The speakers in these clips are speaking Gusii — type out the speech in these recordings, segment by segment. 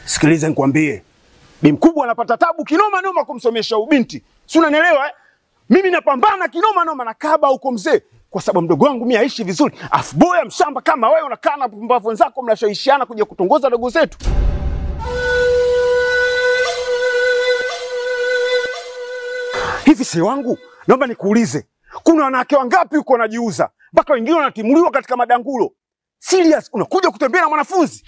Sikiliza nikwambie, bi mkubwa anapata tabu kinoma noma kumsomesha huyu binti, si unanielewa eh? Mimi napambana kinoma noma na kaba huko mzee, kwa sababu mdogo wangu mimi aishi vizuri, afu boya mshamba kama wewe unakaa na pumbavu wenzako mnashawishiana kuja kutongoza dogo zetu. Hivi si wangu, naomba nikuulize, kuna wanawake wangapi huko wanajiuza mpaka wengine wanatimuliwa katika madangulo? Serious, unakuja kutembea na mwanafunzi?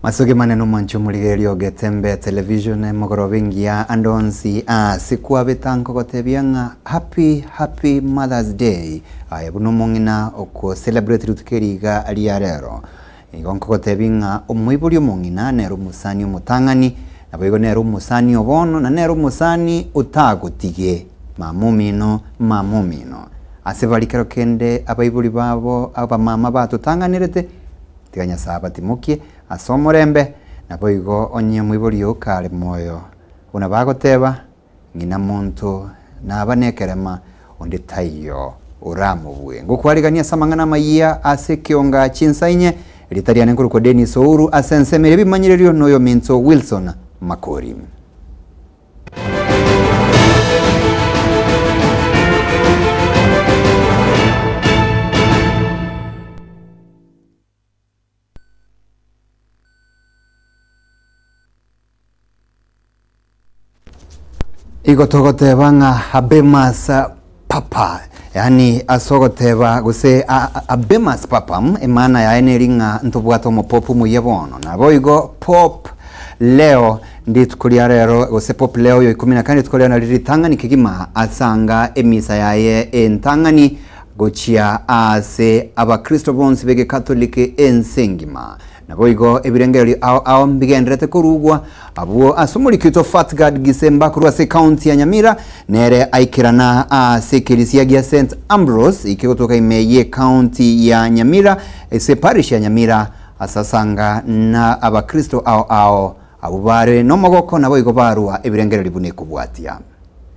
Masugi maneno mwancho murigereria ogetembe television emogoro bengiya ande onsi ase kwabeta nkogotebia ng'a happy happy Mother's Day aye buna omong'ina oko celebrate rituko eri iga ria rero. Igo nkogotebia ng'a omoibori omong'ina nere omosani omotang'ani naboigo nere omosani o bono na nere omosani otagotige mama omino mama omino. Ase baria kero kende abaibori babo abamama batotang'anerete Tiga Nyasae abatimokie ase omorembe, naboigo onye omoibori oo kare moyo, buna bagoteba, Ng'ina monto naba nekerema, onde taiyo oramobue. Ngokwarigania ase amang'ana amayia ase ekionga chinsa inye, erieta riane nkorokwa Dennis Ouru, ase ensemo ere ebimanyererio noyominto Wilson Makori. Igo togoteba ng'a Habemas Papa, yaani ase ogoteba gose Habemas Papam, emaana yaye neri ng'a ntobwate omopope omoyia bono. Naboigo Pope Leo rituko ria rero gose Pope Leo oyo ikomi na kane rituko ria nari ritang'ani kegima asanga emisa yaye entang'ani Gochia aase Abakristo bonsi b'Egekatoliki ense engima. Naboigo ebirengererio ao ao mbigendererete korugwa abwo ase omoriki oito Fatgard Gisemba korwa ase ekaunti ya Nyamira nere aikerana ase ekerisia gia St Ambrose ekegotoka ime y'ekaunti ya Nyamira ase eparish ya Nyamira ase asanga na Abakristo ao ao abwo bare nomogoko naboigo barua ebirengererio buna ekobwatia.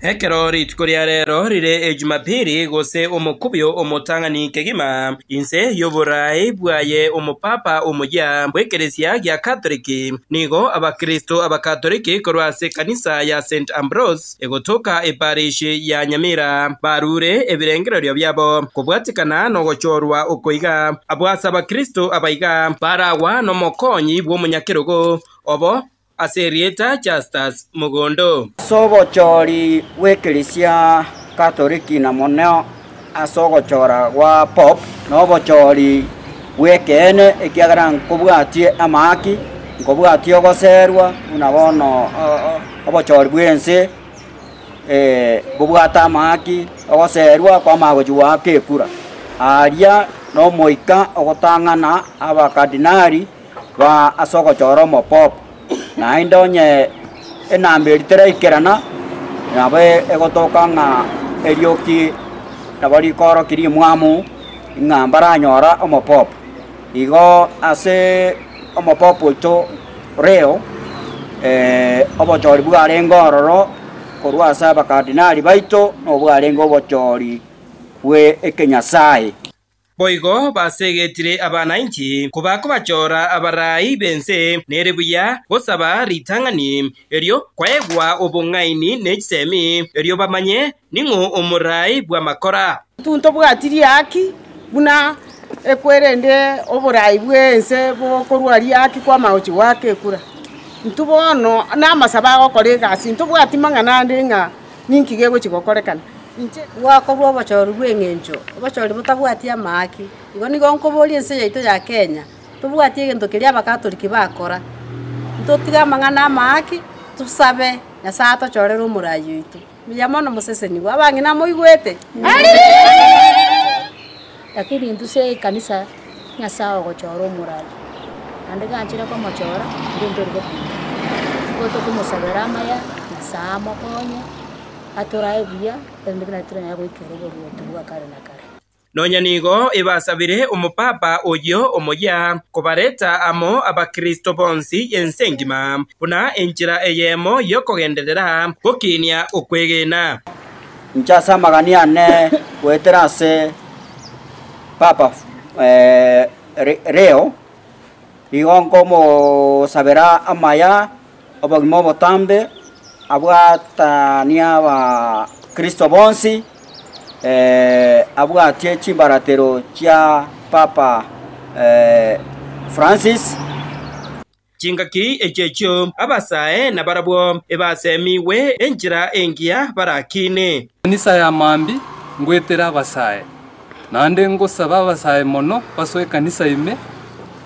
Ekero rituko ria rero rire Ejumapili, gose omokubio omotang'ani kegima, inse y'oboraai bwaye omopapa omoyia bw'ekeresia gia Katoliki, nigo abakristo abakatoliki korwa ase ekanisa ya St Ambrose egotoka eparish ya Nyamira barure ebirengererio biabo kobwatekana nogochorwa oko iga. Abwo ase abakristo aba iga baragwa nomokonyi bw'omonyakerogo obo Ase erieta Justus Mogondo. Ase obochori bw'ekeresia Katoliki na mono ase ogochora gwa Pope, na obochori bw'ekeene ekiagera nkobwatie amahaki, nkobwatie ogoserwa buna bono obochori bw'ense bobwate amahaki, ogoserwa kwamanya gochia goaka ekura. Aria nomoika ogotang'ana abakardinali. Ba ase ogochora omopopo, naende onye enamba eria teraikerana, nabo egotoka ng'a erioki nabo rikoorokia rimwamu ng'a mbaranyora omopopo. Igo ase omopopo oito reo, obochori bwarenge ororo korwa ase abakardinali baito, nobwarenge obochori bwe ekenyasae. Boigo basegetire abanainchi kobakobachora abarai b'ense, nere buya gosaba ritang'ani, erio koegwa obong'aini ne chisemi, erio bamanye ning'o omorai bw'amakora. Intwe ntobwati riaki buna ekwerende oborai bw'ense bokorwa riaki kw'amagochi goaka ekura. Intwe bono namasabo agokora egasi, ntobwati mang'ana ande ng'a ninki gegochi gokorekana. Inche. Gwakorwa obochori bw'engencho, obochori botabwati amaaki. Igo nigo nkoboria ense yaito ya Kenya, tobwati egento keria abakatoliki bakora, ntotige amang'ana amaaki, tosabe Nyasae atochorere omorai oito. Mbuya mono mosesenigwe, abang'ina moigwete? Lakini intwe ase ekanisa Nyasae ogochora omorai, naende ganchire komochora, intwe ntori gopinga. Nigo tokomosabera amaya, Nyasae amokonye, atorae buya, erinde buna toranyare goikera oboruoti bwa kare na kare. Nonya nigo ebasabire omopapa oyio omoyia kobareta amo abakristo bonsi ense engima, buna enchera eyemo y'okogenderera gokinia okwegena. Inche ase amagani ane goetera ase Papa Leo, igo nkomosabera amaya, obogima obotambe, abwatanie abakristo bonsi, abwatie chimbaratero chia Papa Francis. Chingaki echio echio abasae nabarabwo ebasemigwe enchera engiya barakine. Ekanisa ya mambia ngwetera abasae, naende ngosaba abasae mono basoe ekanisa ime,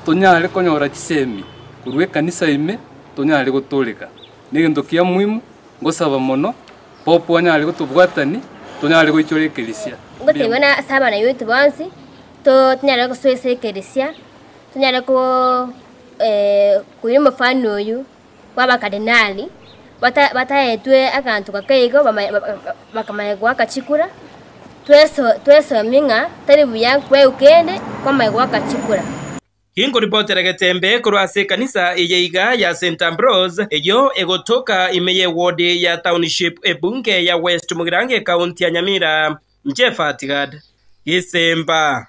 tonyare konyora chisemi korwa ekanisa ime, tonyare gotooreka. Negento kia muhimu ngosaba mono Pope anyare gotobwatani, tonyare goichora ekerisia. Ngotebiwa buna ase abana baito bonsi, tonyare gosoa ase ekerisia, tonyare ko koira omofano oyio bwa abakardinali, bata bataetwe aganto gake igo bamanye bakamanya goaka chikura, tweso twesomie ng'a tari buya kwegwa kende kwamanya goaka chikura. Inkoripotera getembe korwa ase ekanisa eye iga ya St Ambrose, eyio egotoka ime y'ewodi ya Township ebunge ya West Mugirango ekaunti ya Nyamira, inche Fatgad Gisimba.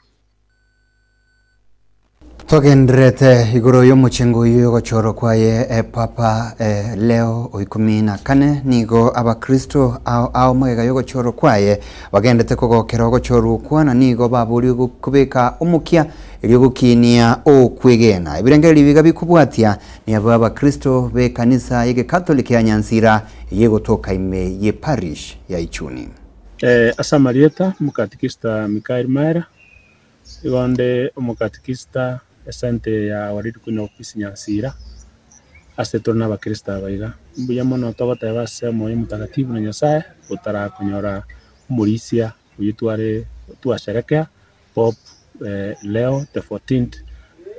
Togendererete igoro y'omochengo oyio y'ogochorwa kwaye Papa Leo o ikomi na kane, nigo abakristo ao ao magega y'ogochorwa kwaye bagendete kogokera ogochorwa okwo na nigo baborigwe kobeka omokia erio gokinia okwegena. Ebirengererio biga bikobwatia niabwo abakristo b'ekanisa y'egekatoliki ya Nyansira eyio egotoka ime ye parish ya Ichuni. Ase amarieta, Omokatikista Mikael Maera, Igo onde omokatikista esente ya Our Lady Queen of Peace Nyansira, ase tore nabakristo aba iga. Mbuya mono togoteba ase omoyo omotakatifu na Nyasaye otarakonyora omorisia oyio tware twasherekea Pope Leo the fourteenth,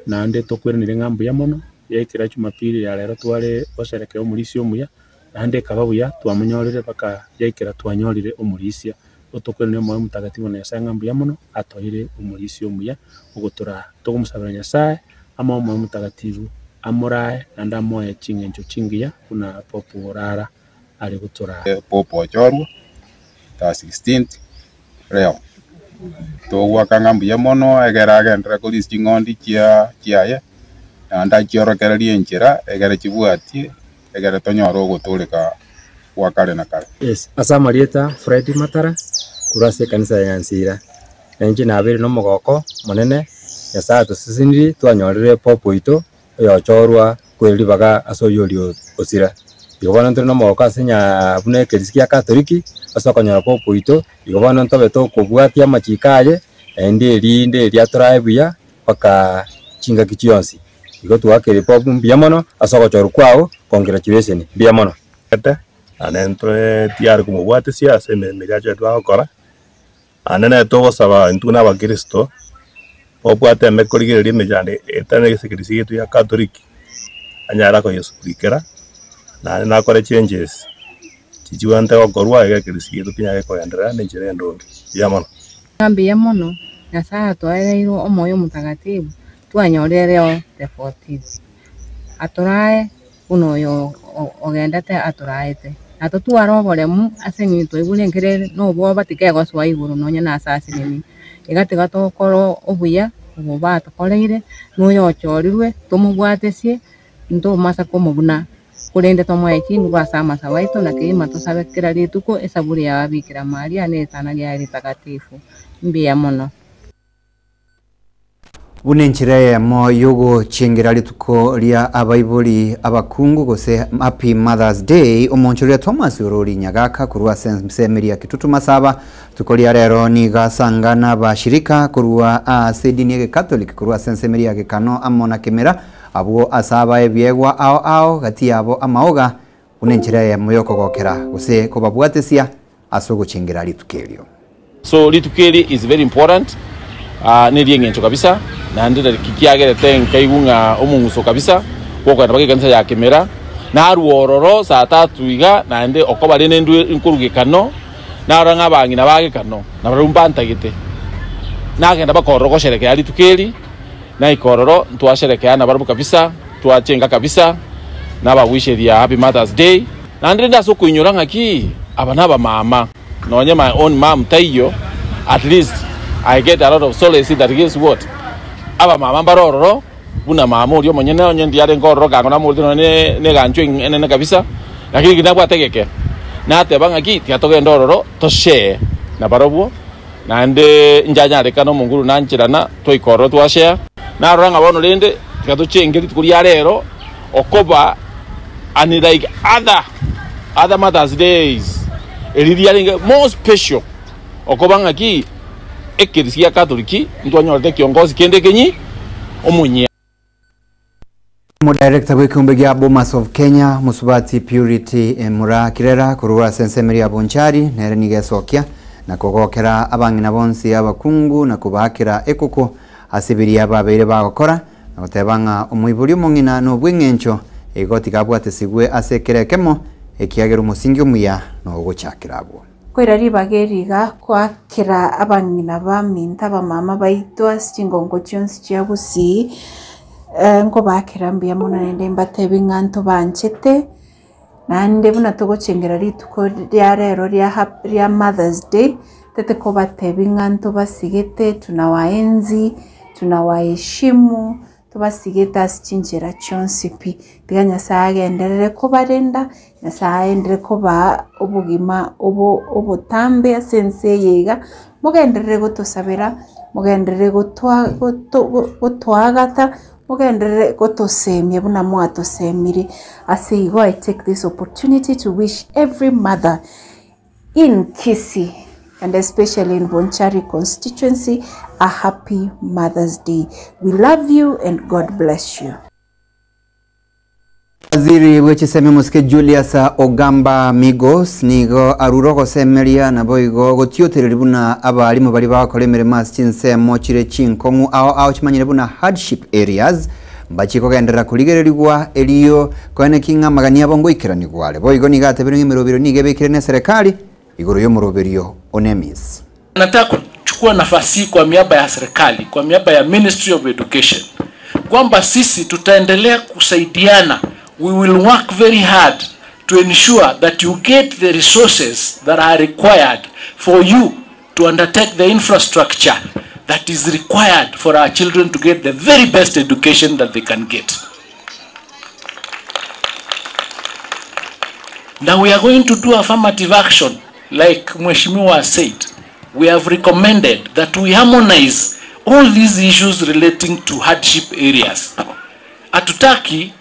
naende tokweranire ng'a mbuya mono, yaikera Jumapili ya rero tware gosherekea omorisia omuya, naende ekaba buya twamonyorire mpaka yaikera twanyorire omorisia. Otokweranie Omoyo Omotagatifu na Nyasae ng'a mbuya mono atoire omorisia omuya ogotoraa. Togomosabera Nyasae amoe Omoyo Omotagatifu amorae naende amoe ching'encho chingiya buna Pope orara are gotoraa. Pope ochorwa the 16th Leo. Togoaka ng'a mbuya mono egere agenderere korisia ching'ondi chia chiaye naende achiorokererie enchera egere chibwatie egere tonyore ogotooreka gwa kare na kare. Ase amarieta Fred Matara korwa ase ekanisa ya Nyansira, na inche nabeire nomogoko monene, Nyasae atosesenirie twanyorire Pope oito oyochorwa koira ribaga ase oyio oria osira. Igo bono ntore nomogoko ase nya buna ekerisi gia Katoliki ase okonyora Pope oito, igo bono ntobe tokobwatia amachiko aye, naende erinde eria torae buya mpaka chingaki chionsi. Igo twakeire Pope mbuya mono ase ogochorwa kwao, congratulations, mbuya mono. Naende intwe tiare komobwatisia ase emeremo eria achoete bagokora, naende nere togosaba intwe buna abakristo, obwate ime korigereria emechando etari ase ekanisa yaito ya Katoliki, anyare koyesugurikera, naende nakore changes chichigwente gokorwa iga ekanisa yaito kenyare koendelea na enchera endonge. Mbuya mono. Ng'a mbuya mono, Nyasae atoereirwe Omoyo Omotagatifu, twanyorire Leo the fourteenth, atorae buna oyo ogendete atoraete. Na totware oboremu ase eng'encho twaigure enkereri na obwoba tikegosoa igoro nonya na ase asinini. Iga tiga tokore obuya obo batokoreire, na oyochorirwe tomobwatesie, ntomasa komobuna, korende tomoe chinguru ase amasabo aito, na kegima tosabe kera rituko esaburi ya Bikira Maria na eritana riaye ritakatifu. Mbuya mono. Buna enchera eyemo y'ogochengera rituko ria abaibori abakungu gose Happy Mother's Day, omonchoria Thomas Orori Nyagaka korwa ase ensemo ya Kitutu Masaba rituko ria rero nigo asanga n'abashirika korwa ase edini y'egekatoliki korwa ase ensemo ya Gekano amo na Kemera abwo ase abae ebiegwa ao ao gati yabo amaoga buna enchera eyemo y'okogokera gose kobabwatesia ase ogochengera rituko erio. So rituko eri is very important, nerieng'encho kabisa, naende nari kiagerete nkaigwa ng'a omong'uso kabisa bwokogenda mpaka ekanisa ya Kimera, narwa ororo saa tatu iga naende okoba rende ndwe nkorwa gekano, narora ng'a abang'ina ba gekano nabarabwo mbantagete. Nagenda mpaka ororo gosherekea rituko eri, naika ororo ntwasherekea nabarabwo kabisa, twachenga kabisa, nabawisheria happy Mother's Day. Naende rende ase okoinyora ng'aki aba nabamama, nonye my own mum taiyo, at least I get a lot of solace that guess what, abamama mbare ororo buna mama oria omonyene onye ndiarenge ororo kango namorete nonye ne eganchwa enene kabisa, lakini ekio nabwate egeke, nateba ng'aki tiga togende ororo toshare nabarobwo. Naende inche omonguru nancherana, twaika ororo twashea. Narora ng'a bono rende tiga tochenge rituko ria rero okoba unlike other other Mothers Days, eri riarenge more special okoba ng'aki ekerisi gia Catholic ntwanyorete ekiongosi kende ekenyi omonyia. Omodirector bw'ekeombe gia Bomas of Kenya, Mosubati Purity Mura Kirera korwa ase ensemeri ya Bonchari nere nigo esokia na kogokera abang'ina bonsi abakungu na kobaakera ekoko ase biria babeire bagokora na goteba ng'a omoibori omong'ina nobweng'encho igo tiga abwatesigwe ase ekero ekemo ekiagera omosingi omuya nogochakera abwo. Koira ribaga eri iga koakera abang'ina baminto abamama baito ase chingongo chionsi chia gusii, nkobaakera mbuya mono naende mbatebi ng'a ntobanchete, naende buna togochengera rituko ria rero ria hap ria Mother's Day, ntete kobatebi ng'a ntobasigete, tunawaenzi, tunawaheshimu, Tobasigete ase chinchera chionsi pi. Tiga Nyasae agenderere kobarenda, Nyasae aenderere kobaa obogima obo obotambe ase ense eye iga, mogenderere gotosabera, mogenderere gotwa goto gotoagata, mogenderere gotosemia buna mwatosemiri. Ase igo I take this opportunity to wish every mother in Kisii and especially in Bonchari constituency a happy Mother's Day. We love you and God bless you. Waziri bw'echisemi omosike Julius Ogamba Migos nigo arure ogosemeria naboigo gotiotereria buna abalimu baria bagokora emeremo ase chinsemo chire chinkong'u ao ao chimanyire buna hardship areas Mbachie kogenderera korigererigwa erio koeneki ng'a amagani abo ngoikeranigwa are. Boigo nigo atebirie ng'a emeroberio nigo ebekire neserekari igoro y'omoroberio o Nemis. Nataka kuchukua nafasi hii kwa miaba ya serikali, kwa miaba ya Ministry of Education, kwamba sisi tutaendelea kusaidiana. We will work very hard to ensure that you get the resources that are required for you to undertake the infrastructure that is required for our children to get the very best education that they can get. Now we are going to do affirmative action, like Mheshimiwa said. We have recommended that we harmonize all these issues relating to hardship areas. Hatutaki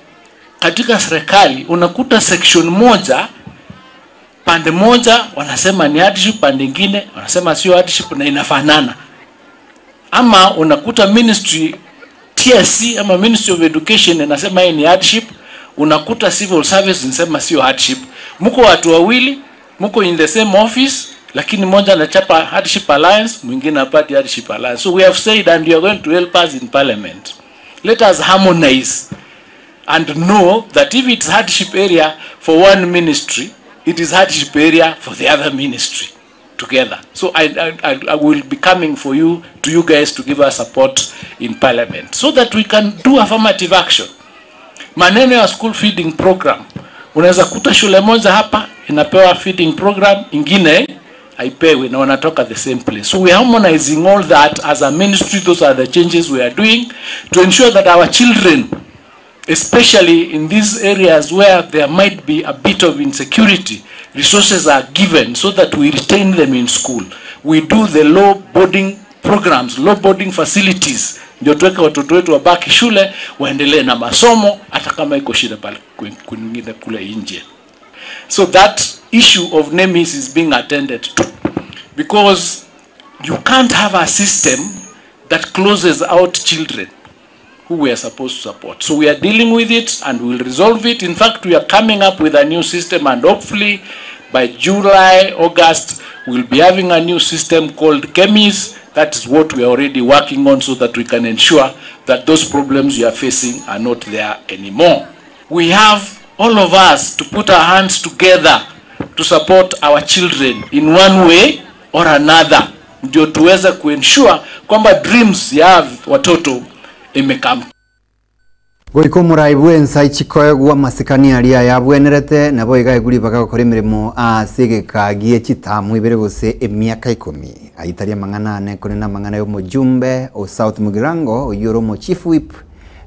katika serikali unakuta section moja pande moja wanasema ni hardship, pande ingine wanasema sio hardship na inafanana. Ama unakuta ministry TSC ama Ministry of Education inasema hii ni hardship, unakuta civil service inasema sio hardship. Mko watu wawili, mko in the same office, lakini mmoja anachapa hardship allowance, mwingine hapati hardship allowance. So we have said and you are going to help us in parliament. Let us harmonize and know that if it's hardship area for one ministry, it is hardship area for the other ministry together. So I, I, I will be coming for you, to you guys to give us support in parliament so that we can do affirmative action. Maneno ya school feeding program, unaweza kuta shule moja hapa inapewa feeding program, ingine haipewi na wanatoka the same place. So we are harmonizing all that as a ministry. Those are the changes we are doing to ensure that our children especially in these areas where there might be a bit of insecurity, resources are given so that we retain them in school. We do the low boarding programs, low boarding facilities, ndio tuweke watoto wetu wabaki shule waendelee na masomo hata kama iko shida pale kwingine kule nje. So that issue of NEMIS is being attended to because you can't have a system that closes out children who we are supposed to support. So we are dealing with it and we'll resolve it. In fact, we are coming up with a new system and hopefully by July, August, we'll be having a new system called CHEMIS. That is what we are already working on so that we can ensure that those problems you are facing are not there anymore. We have all of us to put our hands together to support our children in one way or another, ndio tuweze kuensure kwamba dreams ya watoto imekam Goika omorai bw'ensa chikoegwa amasikani aria ayabwenerete, nabo iga aegwe ribaga gokora emeremo ase egeka gie chitamu ibere gose emiaka ikomi. Ayio tari amang'ana ane, korende namang'ana y'omojumbe o South Mugirango, oyio ore omo-chief whip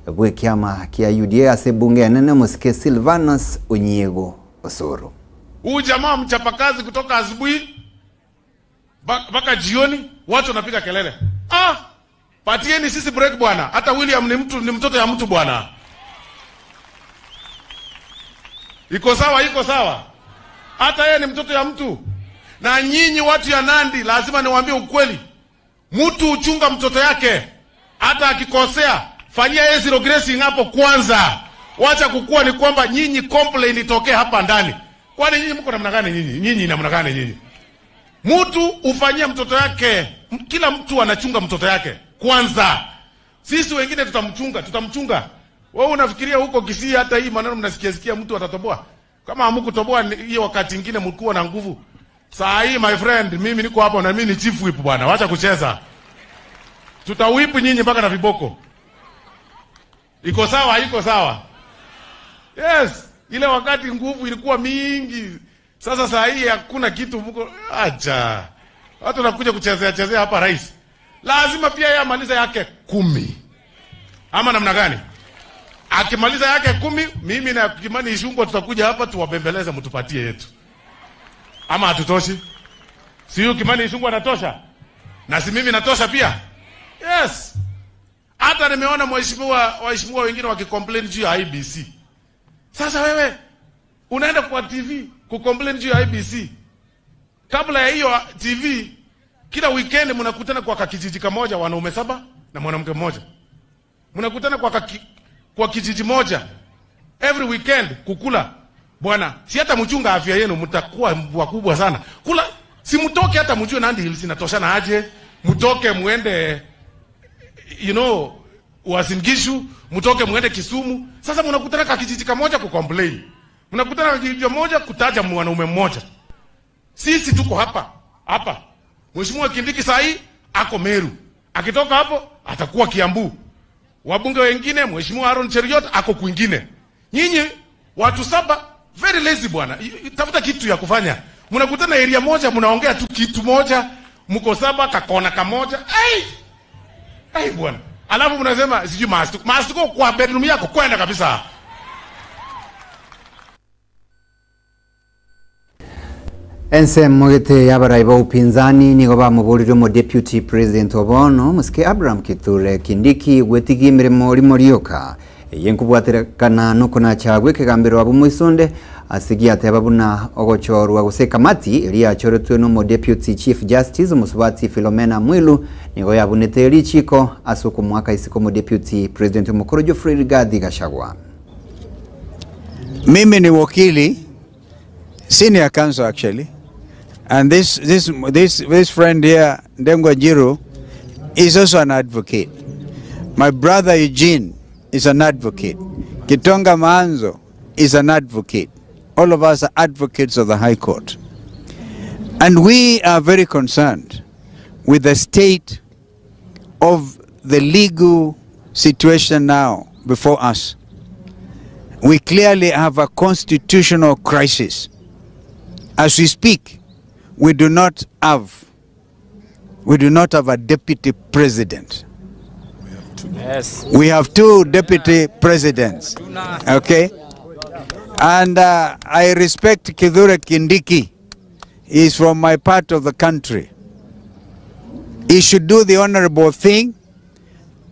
bw'ekiama kia UDA ase ebunge enene, omosike Silvanus Onyiego Osoro. Huyu jamaa mchapakazi kutoka asubuhi mpaka jioni, watu wanapiga kelele. Ah, patieni sisi break bwana. Hata William ni mtu, ni mtoto ya mtu bwana. Iko sawa, iko sawa. Hata yeye ni mtoto ya mtu. Na nyinyi watu ya Nandi, lazima niwaambie ukweli. Mtu uchunga mtoto yake, hata akikosea, fanyia yeye zero grazing hapo kwanza. Wacha kukua ni kwamba nyinyi complain itokee hapa ndani. Kwani nyinyi mko namna gani nyinyi? Nyinyi namna gani nyinyi? Mtu ufanyie mtoto yake, kila mtu anachunga mtoto yake kwanza. Sisi wengine tutamchunga, tutamchunga. Wewe unafikiria huko Kisii hata hii maneno mnasikia sikia mtu atatoboa? Kama hamkutoboa hiyo wakati ingine mlikuwa na nguvu. Saa hii my friend, mimi niko hapa na mimi ni chief whip bwana, wacha kucheza. Tutawhip nyinyi mpaka na viboko. Iko sawa, iko sawa? Yes, ile wakati nguvu ilikuwa mingi. Sasa saa hii hakuna kitu mko acha. Watu wanakuja kuchezea chezea hapa rais. Lazima pia yeye amalize yake 10. Ama namna gani? Akimaliza yake 10, mimi na Kimani Ichung'wah tutakuja hapa tuwabembeleze mtupatie yetu. Ama hatutoshi? Si huyu Kimani Ichung'wah anatosha? Na si mimi natosha pia? Yes. Hata nimeona waheshimiwa wengine wakicomplain juu ya IBC. Sasa wewe unaenda kwa TV kucomplain juu ya IBC. Kabla ya hiyo TV, kila weekend mnakutana kwa kakijiji kamoja, wanaume 7 na mwanamke mmoja. Mnakutana kwa kijiji moja every weekend kukula. Bwana, si hata mchunga afya yenu, mtakuwa wakubwa sana. Kula, si mtoke hata mjue Nandi Hills inatoshana aje. Mtoke muende Uasin Gishu, mtoke muende Kisumu. Sasa mnakutana kwa kijiji kamoja kucomplain. Mnakutana kwa kijiji moja kutaja mwanaume mmoja. Sisi tuko hapa, hapa. Mheshimiwa Kindiki saa hii ako Meru. Akitoka hapo atakuwa Kiambu. Wabunge wengine, Mheshimiwa Aaron Cheruiyot ako kwingine. Nyinyi watu 7 very lazy bwana. Tafuta kitu ya kufanya. Mnakutana area moja, mnaongea tu kitu moja, mko 7 kakona kamoja. Ai! Ai bwana. Alafu mnasema sijui mastuko. Mastuko kwa bedroom yako kwenda kabisa. Ensemo gete yabarai ba upinzani nigo bamuburire omo deputy president obono musike Abraham Kithure Kindiki gwetigia emirimo rimo rioka eye nkobwaterekana nokonachagwa ekegambero abo moisonde ase giateba buna ogochorwa gose ekamati eria yachoretwe nomo deputy chief justice omosubatsi Philomena Mwilu nigo yabunete richiko ase okomwaka isiko omo deputy president omokoro Geoffrey Rigathi Gachagua. Mimi ni wakili, senior counsel actually, and this friend here, Ndegwa Njiru, is also an advocate. My brother Eugene is an advocate. Kitonga Maanzo is an advocate. All of us are advocates of the High Court. And we are very concerned with the state of the legal situation now before us. We clearly have a constitutional crisis. As we speak, we do not have a deputy president. Yes. We have 2 deputy presidents. Okay? And I respect Kithure Kindiki. He's from my part of the country. He should do the honorable thing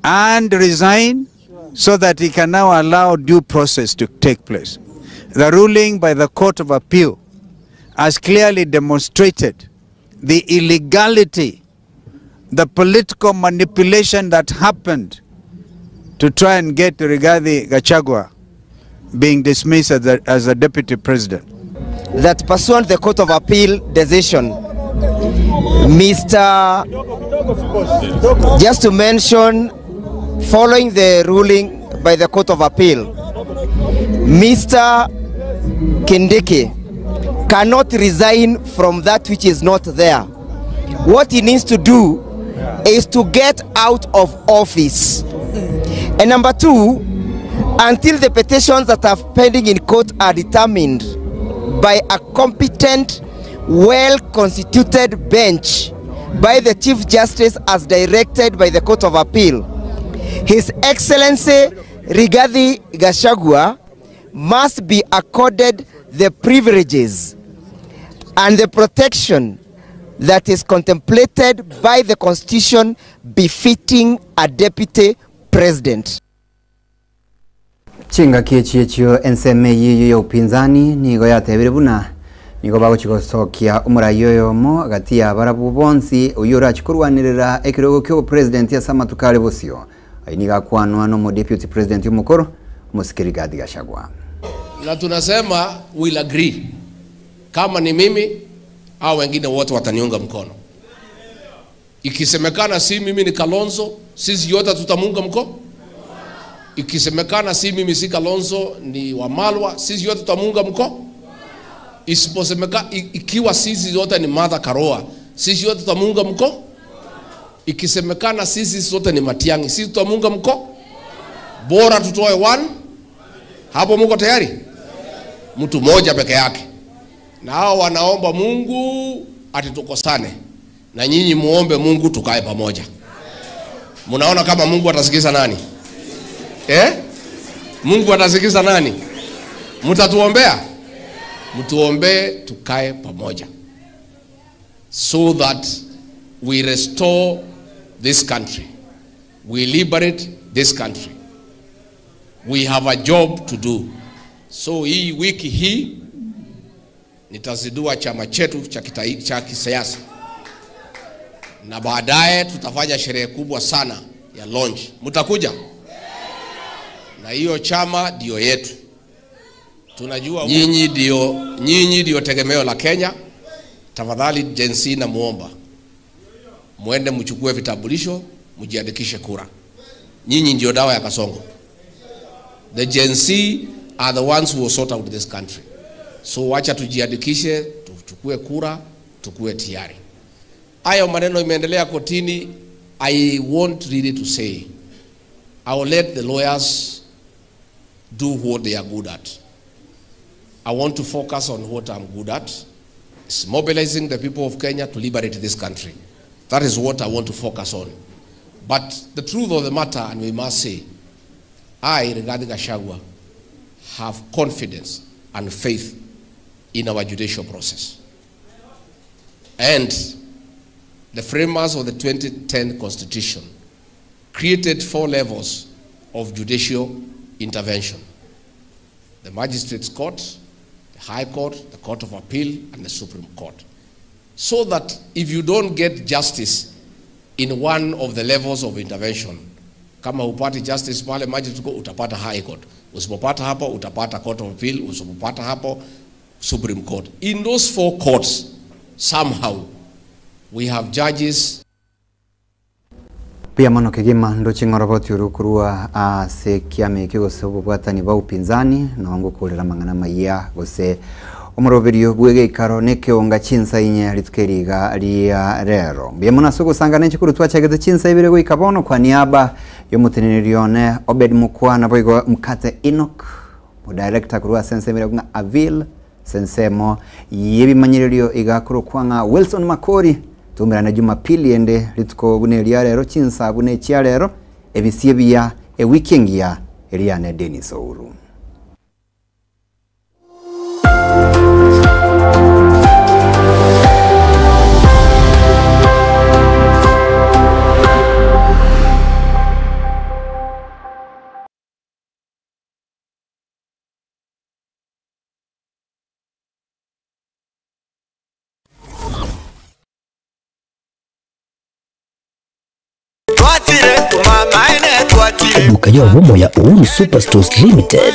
and resign so that he can now allow due process to take place. The ruling by the Court of Appeal has clearly demonstrated the illegality, the political manipulation that happened to try and get Rigathi Gachagua being dismissed as a deputy president. That pursuant the Court of Appeal decision, Mr. Just to mention, following the ruling by the Court of Appeal, Mr. Kindiki cannot resign from that which is not there. What he needs to do is to get out of office. And number two, until the petitions that are pending in court are determined by a competent, well-constituted bench by the Chief Justice as directed by the Court of Appeal, His Excellency Rigathi Gachagua must be accorded the privileges and the protection that is contemplated by the Constitution befitting a deputy president. Chingaki echi echio ensemo eyio eyio ya upinzani nigo yatebire buna nigo bagochi gosokia omorai oyomo gati ya barabwo bonsi oyio orachi korwanerera ekerogo kia obopresident ase amatuko are bosio. Ayio nigo akwanwa na omodeputy president omokoro omosike Rigathi Gachagua. Na tunasema we'll agree kama ni mimi au wengine wote wataniunga mkono. Ikisemekana si mimi ni Kalonzo, sisi yote tutamuunga mkono. Ikisemekana si mimi si Kalonzo ni Wamalwa, sisi yote tutamuunga mkono. Isiposemeka, ikiwa sisi yote ni Martha Karua, sisi yote tutamuunga mkono. Ikisemekana sisi sote ni Matiang'i, sisi tutamuunga mkono. Bora tutoe one. Hapo muko tayari? Mtu mmoja peke yake. Na hao wanaomba Mungu ati tukosane, na nyinyi muombe Mungu tukae pamoja. Munaona kama Mungu atasikiza nani? Eh? Mungu atasikiza nani? Mtatuombea? Mtuombee tukae pamoja, so that we restore this country, we liberate this country. We have a job to do. So hii wiki hii nitazindua chama chetu cha kisiasa, na baadaye tutafanya sherehe kubwa sana ya launch. Mtakuja? Na hiyo chama ndio yetu. Tunajua nyinyi ndio tegemeo la Kenya. Tafadhali Gen Z na muomba muende mchukue vitambulisho, mjiandikishe kura. Nyinyi ndio dawa ya Kasongo. The Gen Z are the ones who will sort out this country. So wacha tujiandikishe, tuchukue kura, tukue tayari. Hayo maneno imeendelea kotini. I want really to say, I will let the lawyers do what they are good at. I want to focus on what I'm good at. It's mobilizing the people of Kenya to liberate this country. That is what I want to focus on. But the truth of the matter, and we must say, I, Rigathi Gachagua, have confidence and faith in our judicial process. And the framers of the 2010 Constitution created 4 levels of judicial intervention: the Magistrates' Court, the High Court, the Court of Appeal, and the Supreme Court. So that if you don't get justice in one of the levels of intervention, kama upati justice pale Magistrates Court, utapata High Court. Usipopata hapo, utapata Court of Appeal. Usipopata hapo, Supreme Court. In those 4 courts, somehow, we have judges. Pia mono kegima ndo ching'oroboti urukurua ase kiama ekio gose obobwatani bwa upinzani nongo kurera mang'ana maiya gose omoroberio bw'egeikaro nekeonga chinsa inye rituko eriga ria rero. Mbuya mono ase ogosangana enchikuru twachagete chinsa ibere goika bono kwa niaba y'omoteneneri one Obed Mukwana boigo Mkate Enoch modirector korwa ase ensemo ere ng'a Avil sensemo yebimanyererio igakorokwa ng'a Wilson Makori. Tumirane Jumapili ende rituko bune ria rero chinsa bune chia rero ebisie bia ewiki engiya eriane Dennis Ouru. Twatire, mama ene twatire. Eduka y'obomo ya Uhuru Superstores Limited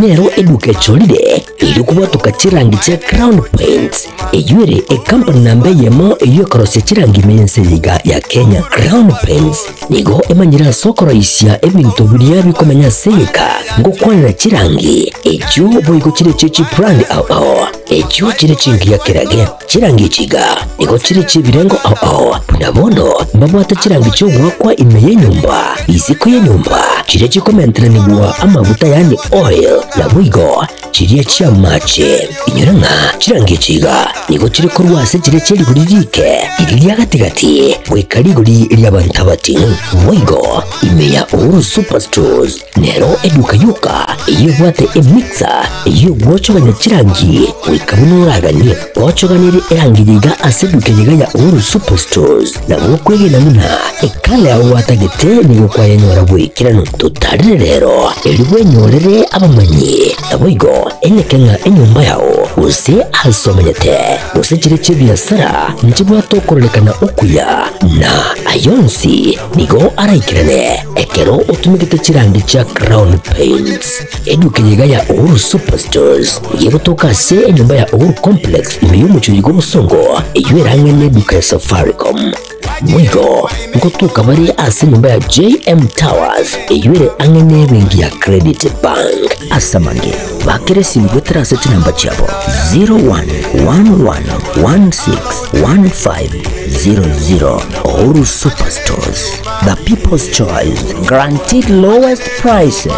nero eduka echorire erio kobwatoka chirangi chia Crown Paints eyio ere ekampani namba eyemo eyio ekorosia chirangi ime y'ense eye iga ya Kenya. Crown Paints nigo emanyire ase okoroisia ebinto biria bikomenya ase egeka ngokwanera chirangi echio boigo chire chie chibrand ao ao echio chire chingiya kerage. Chirangi echi iga nigo chire chi'ebirengo ao ao, buna bono mbabwate chirangi chi'ogoakwa ime y'enyomba, isiko y'enyomba, chiria chikomenteranigwa amaguta yaani oil, naboigo chiria chi'amache. Inyora ng'a chirangi echi iga nigo chire korwa ase chiria chie rigori riike, riria ria gati-gati, goika rigori ri'abanto abating'u. Boigo ime ya Uhuru Superstores Nero eduka yoka eyio ebwate emixer eyio egwochogania chirangi goika buna oraganie. Gwochoganirie erangi yiga ase eduka eyiga ya Uhuru Superstores nabo okwegena buna ekala yao gwatagete nigo kwayenyora bwaikeranu. Totarire rero erio bwenyorere abamanyi naboigo enyeke ng'a enyomba yao gose ase omenyete gose chire chi'ebiasara nchibwate okororekana okuya na ayonsi nigo araikerane Ekero otumegete chirangi chia Crown Paints, eduka eye iga ya Uhuru Superstores nigo egotoka ase enyomba ya Uhuru Complex ime y'omochie oyo bw'obosongo eyio erang'e neduka ya Safaricom. Boigo ngotoka bare ase enyomba ya JM Towers eyio ere ang'e nebenki ya Credit Bank. Ase amange, bakera esimi goetera ase chinamba chiabo 0111161500 Uhuru Superstores. The People's Choice, guaranteed lowest prices.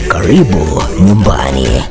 Karibu nyumbani.